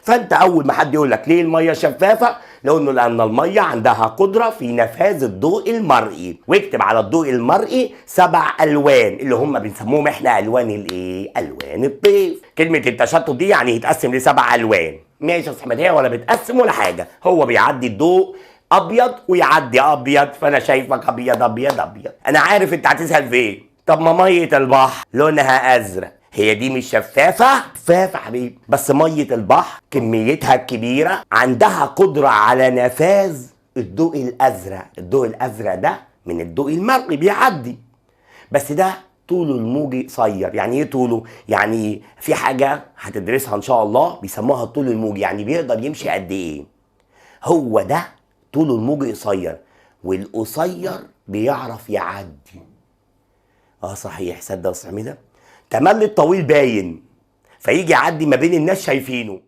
فانت اول ما حد يقول لك ليه المية شفافة، لانه لان المية عندها قدره في نفاذ الضوء المرئي. واكتب على الضوء المرئي 7 الوان اللي هم بنسموهم احنا الوان الايه؟ الوان الطيف. كلمة التشتت دي يعني يتقسم ل7 الوان. ماشي يا احمد، هي ولا بتقسم ولا حاجة، هو بيعدي الضوء ابيض ويعدي ابيض، فانا شايفك ابيض ابيض ابيض. انا عارف انت هتسال في ايه. طب ما مية البحر لونها ازرق، هي دي مش شفافة؟ شفافة حبيبي، بس مية البحر كميتها الكبيرة عندها قدره على نفاذ الضوء الازرق. الضوء الازرق ده من الضوء المرئي بيعدي، بس ده طوله الموجي قصير. يعني ايه طوله؟ يعني في حاجة هتدرسها ان شاء الله بيسموها الطول الموجي، يعني بيقدر يمشي قد ايه. هو ده طوله الموجي قصير، والقصير بيعرف يعدي. صحيح، صدق يا استاذ حميده، تملي الطويل باين، فيجي يعدي ما بين الناس شايفينه.